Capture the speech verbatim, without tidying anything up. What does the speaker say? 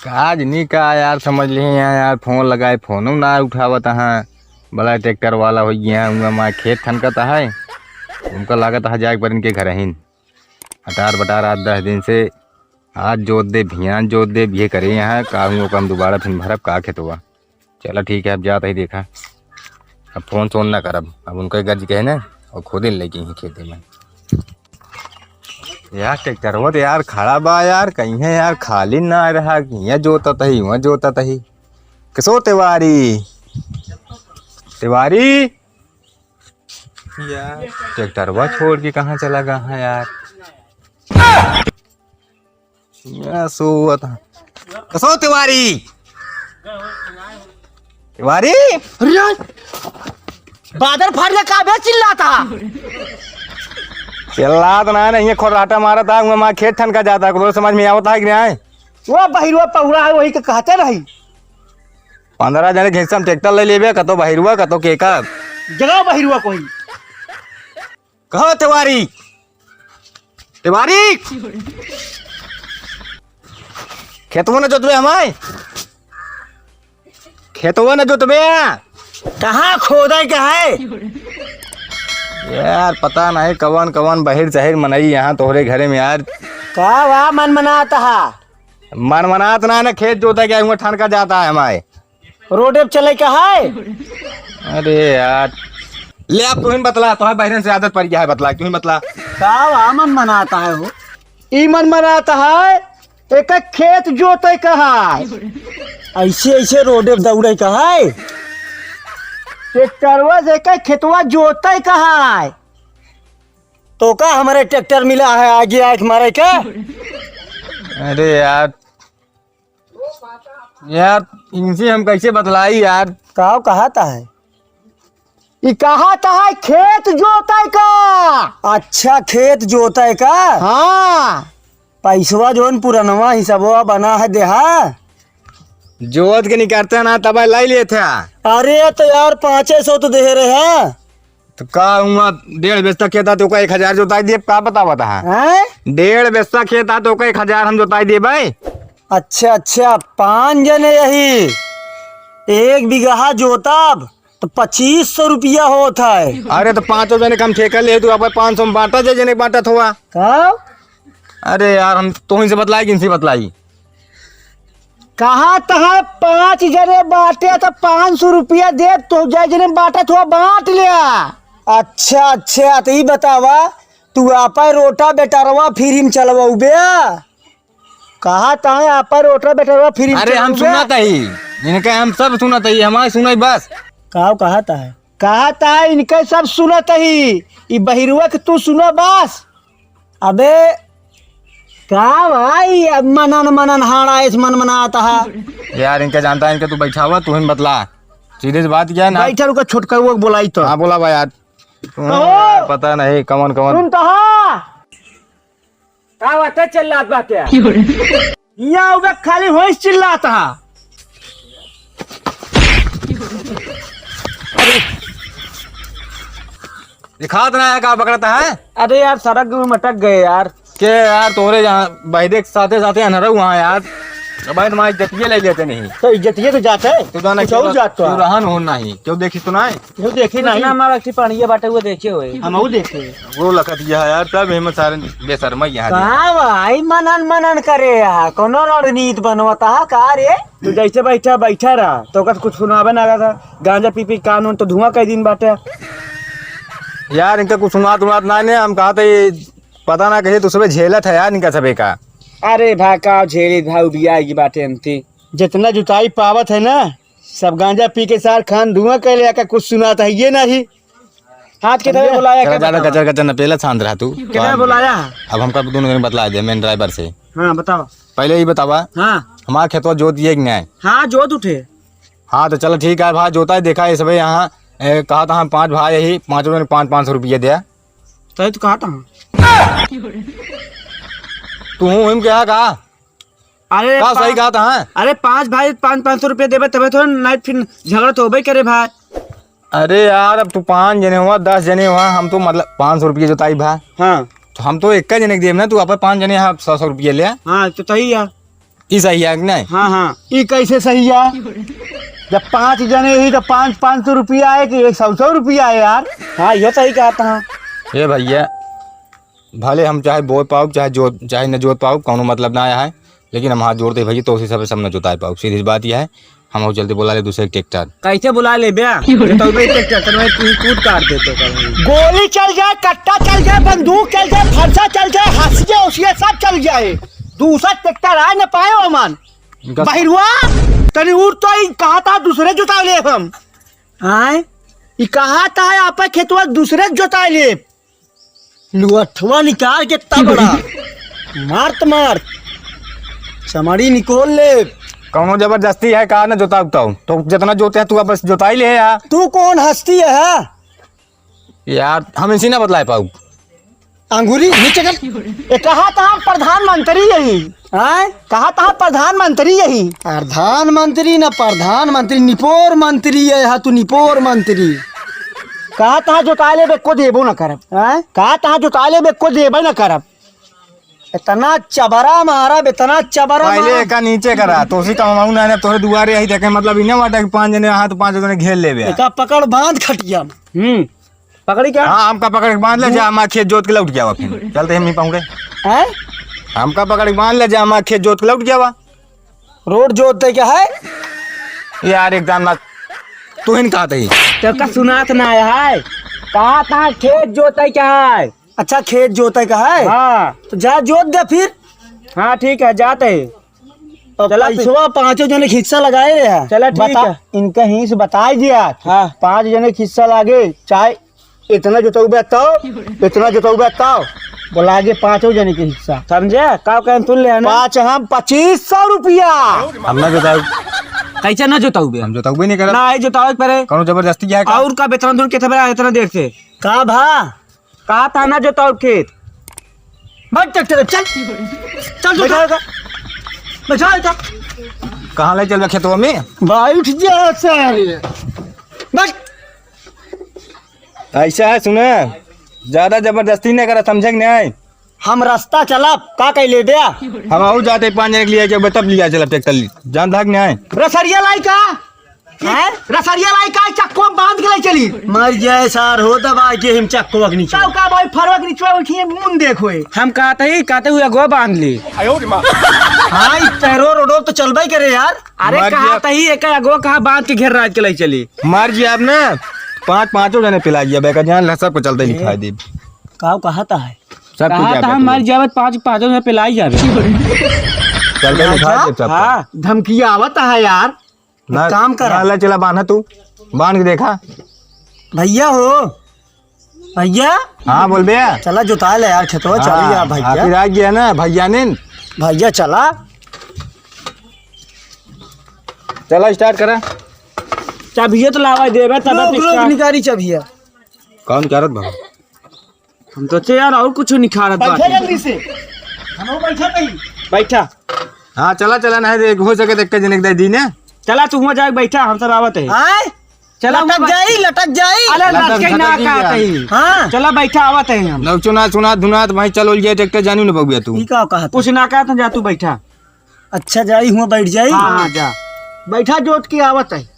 काज नी का यार, समझ लिहे यहाँ यार, फोन लगाए, फोनो ना उठावत हैं। बड़ा ट्रैक्टर वाला होइ गया है, उनका माँ खेत ठनकत है, उनका लागत है जाए पर इनके घर ही। हटार बटार आज दस दिन से, आज जोत दे, भियान जोत दे, ये करे यहाँ, का हुआ, हम दोबारा फिर भरब का खेतवा। चला ठीक है, अब जात ही देखा, अब फोन सोन ना करब, अब उनका गर्ज कहे ना, और खुद ही लेके ही खेते में। यार ट्रैक्टरवा तो यार खड़ा बा यार, कहीं है यार, खाली ना आ रहा, यहाँ जोतत ही, वहाँ जोतत ही। कसो तिवारी, तिवारी यार, ट्रैक्टरवा छोड़ के कहाँ चला गया है यार? या सोवत ह। कसो तिवारी? तिवारी? अरे यार, बादर फाड़ के का बे चिल्लाता? चिल्लात ना, नहीं है, खोर्राटा मारत है, उहाँ माँ खेत ठनका जाता है, को समझ में आवत है कि नहीं? वो बहिरुआ पौड़ा है, वही के कहते रही। पन्द्रह जने घेसम ट्रैक्टर ले लेबे, कतो बहिरुआ, कतो केका। जगह बहिरुआ कोई। कहो तिवारी, तिवारी, खेतवा न जोतबे हमारे, खेतवा न जोतबे। कहाँ खोदे के है? यार पता नहीं कवन कवन बहिर चहिर मनई यहाँ तोहरे घरे में यार। का वा मन मनात हा? मन मनात ना है ना, खेत जोता गया हुआ ठनका जाता है हमारे। रोडे पे चले का है? अरे यार, ले अब तुहिन बतला, तोहर बहिरन से आदत पड़ गया है, बतला, तुहिन बतला। का वा मन मनात है हो? ई मन मनात है, एक खेत जोते का है। ऐसे ऐसे रोडे पे दौड़े का है? ट्रैक्टरवा से एक खेतवा जोते का है। तो का हमारे ट्रैक्टर मिला है आगे आए मारे का? अरे यार, यार, इनसे हम कैसे बतलाई यार? का कहत है? ई कहत है खेत जोतै का। अच्छा, खेत जोतै का? हाँ। पैसवा जौन पुरनवा हिसबवा बना है देहा। जोत के निकरते ना तब लाई लेत है। अरे तो यार, पाँचे सौ तो देहे रहे हैं। तो का हुआ, डेढ़ बिस्सा खेत आ, तो ओका एक हजार जोताई देब, का बतावत है? हैं? डेढ़ बिस्सा खेत आ, तो ओका एक हजार हम जोताई देबै। अच्छा, अच्छा, पाँच जने यही, एक बीघा जोतब, तो पच्चीस सौ रुपया होत है। अरे, तो पाँचों जने के हम ठेका ले, तू अपन पाँच सौ में बाँटा, जे जने बाँटत हुआ। का? अरे यार, हम तोहिन से बतलाई, किनसे बतलाई? कहा तहा पाँच जने बाँटे त पाँच सौ रुपया देब, तो जय जने बाँटत हुआ बाँट लिया। अच्छा, अच्छा, त ई बतावा, तू आपै रोटावेटरवा free में चलवउबे? कहा तहा आपै रोटावेटरवा free में अरे हम चलवउबे? सुनत ही, इनके हम सब सुनत ही, हमारे सुनई बस। काव कहा तहा? कहा तहा इनके सब सुनत ही, ई बहिरुआ के तू सुनो बस। अबे, का भाई, अब मनन मनन हाड़ा इस मन मनात हा। यार, इनका जानता है, इनका तू बैठावा, तू ही बतला। सीधे से बात क्या है ना? बैठा, रुका, छोटका वो बोलाई तो। हाँ, बोला भाई यार। कहो। पता नहीं कमन कमन। सुन तो हा। का बात है, चिल्लात बात है? यहाँ उबे खाली होइस चिल्लात हा। अरे, दिखात ना है का पकड़ता है? अरे यार, सड़क में अटक गए यार। के यार, तोरे यहाँ बहिरे के साथे साथे अनहरा हुआ है यार। अब भाई तुम्हारी इज्जतिये ले लेते नहीं। तो इज्जतिये तो जात है। तू जाना कुछ क्यों और जात तो क्यों है। रहन हो नहीं, क्यों देखी सुनाए? क्यों देखी कुछ नहीं। ना, हमारा अच्छी पानी ये बाटे हुए देखे हुए। हम वो देखे। वो लखत यह है यार, तब हम सारे बेशर्मा यहाँ दे। कहाँ भाई मनन मनन करे यार, कोनो रणनीत बनवता है का रे? तू जैसे बैठा, बैठा रहा, तो ओकर कुछ सुनावे ना रहा। गांजा पी पी कान उन तो धुआं कई दिन बाटे। यार, इनका कुछ सुनात उनात ना ने, हम कहा था ये पता ना कहे तो सबे झेलत है यार, इनका सबे का। अरे भा, का झेली भा, उबिया की बाटे अंती। जितना जुताई पावत है ना, सब गांजा पी के सार खान धुआं कर ले, का कुछ सुनात है ये नहीं। हाथ के तरह बुलाया, चला क्या ज्यादा बतावा? कचर कचर न पेला, शांत रहा तू। कितना बुलाया? अब हमका दोनों जने बतला दे, मेन ड्राइवर से। हाँ, बताओ। पहले ही बतावा। हाँ। हमारा खेतवा जोत दिए कि नहीं? हाँ, जोत उठे। हाँ, तो चलो ठीक है भाई, जोता है, देखा ये सबे यहाँ, ए, कहा था हम पाँच भाई यही, पाँचों ने पाँच पाँच सौ रुपये दिया। तय तो कहा था। तू हूँ हिम क्या कहा? अरे का सही पा-, कहा था, हाँ? अरे पाँच भाई पाँच पाँच सौ रुपये देबे तबे तो नहीं फिर झगड़ा तो होबे करे भाई। अरे यार, अब तू पाँच जने हुआ, दस जने हुआ, हम तो मतलब पाँच सौ रुपये जोताई भा। हाँ। तो हम तो एक जने के देब ना, तू अपन पाँच जने यहाँ सौ सौ रुपये ले। हाँ, तो तही यार। ई सही है कि नहीं? हाँ, हाँ। ई कैसे सही है? जब पाँच जने ही तो पाँच, पाँच सौ रुपया आए कि एक सौ, सौ रुपया आए यार। हाँ, यो सही कहत है। ए भइया, भले हम चाहे बोए पाउब, चाहे जोत, चाहे न जोत पाउब, कौनो मतलब ना आया है, लेकिन हम हाथ जोड़ते भइया, तोसे सब, सब न जोताए पाउब। सीधी बात यह है, हम और चलते बुला ले दूसरे ट्रैक्टर। कैसे बुला ले बे? ये तो भाई ट्रैक्टर में तू कूद काट देते कभी। गोली चल जाए, कट्टा चल जाए, बंदूक चल जाए, फरसा चल जाए, हंसिया उसिया सब चल जाए, दूसरा ट्रैक्टर आए न पाए ओमन। इनका बहिरुआ, तनी उठ तो, ई कहा था दूसरे जोता ले हम। आए? ई कहा था आपा खेतवा दूसरे जोता ले। लुअठवा निकाल के तबड़ा। मारत मारत। चमड़ी निकोल ले। कौनो जबरदस्ती है का न जोता उताऊ? तो जितना जोते है तू बस जोताई ले यार। तू कौन हस्ती है? यार, हम इनसे ना बतलाए पाऊ। अंगूरी नीचे कर। ए, कहा था हम प्रधानमंत्री यही। आय? कहा था प्रधानमंत्री यही। प्रधानमंत्री ना प्रधानमंत्री, निपोर मंत्री है, हाँ, तू निपोर मंत्री। कहा था जोताए लेबे को देबो ना करब। आय? कहा था जोताए लेबे को देबे ना करब। इतना चबरा मारब, इतना चबरा पहले मारब। एका नीचे करा, तो उसी का हम ना, तोहरे दुआरे आई देखे, मतलब, इन्हें वाटा कि पाँच जने, हाँ, तो पाँच जने घेर लेबे। एका पकड़ बांध खटिया। हम्म। पकड़ी क्या? हाँ, हमका पकड़ के बांध ले जा, हमार खेत जोत के लौट गया फिर। चलते हम नहीं पाऊंगे। हैं? हमका पकड़ के बांध ले जा, हमार खेत जोत के लौट गया। रोड जोतते क्या है? यार, एकदम ना, तू ही नहीं कहते ही। तेरे का सुनात ना है। कहा था खेत जोतते क्या है? अच्छा, खेत जोतते का है? हाँ। तो जा जोत दे फिर। हाँ, ठीक है, जाते हैं। अब चला फिर। पैसवा पाँचों जने के हिस्सा लगाए रहे हैं। चला, ठीक बता, है। इनका हिस्सा बताई दिया। हाँ। पाँच जने के हिस्सा लागे, चाहे इतना जोतौबे तौ, इतना जोतौबे तौ। बोला आगे पाँचों जने के हिस्सा। समझे? का कहें सुन ले है ना? पाँच हम पच्चीस सौ रुपया। हम ना जोताऊ। कैसे ना जोताऊ बे? हम जोताऊ भी नहीं करत। ना, आई जोताऊ एक परे। कौनो जबरदस्ती क्या है का? और का बेतना दूर के थे बे, इतना देर से? का भा? कहा था ना जोताऊ खेत। बैठ ट्रैक्टर, चल। चल, चल, बैठा चल। होगा। बैठा होगा। कहाँ ले चल खेतवा में? बैठ जा सारे। बैठ। ऐसा है, सुने, ज्यादा जबरदस्ती नहीं करा, समझे कि नहीं? हम रास्ता चलब, का कह ले बे? हम आऊ जाते पाँच जने के लिए, जब तब लिया चलब ट्रैक्टर ली। जान था कि नहीं? रसरिया लाई का? हैं? रसरिया लाई का? चक्को बांध के ले चली। मर जाए सार हो दबा के हम चक्को अग्नि चुआ। का भाई फरवा के नीचे उठिए मुन देखो ए। हम कहते ही, कहते हुए अगवा बांध ली। हाँ, ई पैरो रोडो तो चलबे करे यार। अरे मर कहा गया। तही एक अगवा कहा बांध के घेर राज के ले चली। मर गया आपने। पाँच, पाँचों जने पिला गया बेका जान ला, सबको चलते लिखाई दे। का कहा था है? सब कुछ कहा क्या था हम कहते मर हो? जावत पाँच, पाँचों जने पिलाई जावे। चलते लिखा दे सबको। हाँ। धमकी आवत है यार। ना, काम कर। ना, ले चला बांधा तू। बांध के देखा। भैया हो। भैया। हाँ, बोल बे। चला जोता ले यार खेतवा, हाँ, चल यार भैया। आखिर आ गया ना भैया ने। भैया चला। चला start करा। चाबिया तो लावा देबे तब रुक, रुक, start। निकारी चाबिया। कौन करत बा? हम तो चे यार और कुछ निखारत बैठे बाटे। जल्दी से। हम बैठा नहीं। बैठा। हाँ, चला, चला, नहीं, देख, हो सके तो एक जने के दे दी ने। चला, तू हुआ जाके बैठा, हम सब आवत है। आए? चला, लटक हुआ जाई, लटक जाई। अरे, लटक लटके ना जाई का यार। कहीं। हाँ। चला, बैठा, आवत है हम। लौचो ना, सुना, धुना, तो भाई, चलो, ये ट्रैक्टर जानू ना बबुआ तू। ई का कहत? कुछ ना कहत, जा तू बैठा। अच्छा, जाई, हुआ बैठ जाई। हाँ, हाँ, जा। बैठा, जोत के आवत है।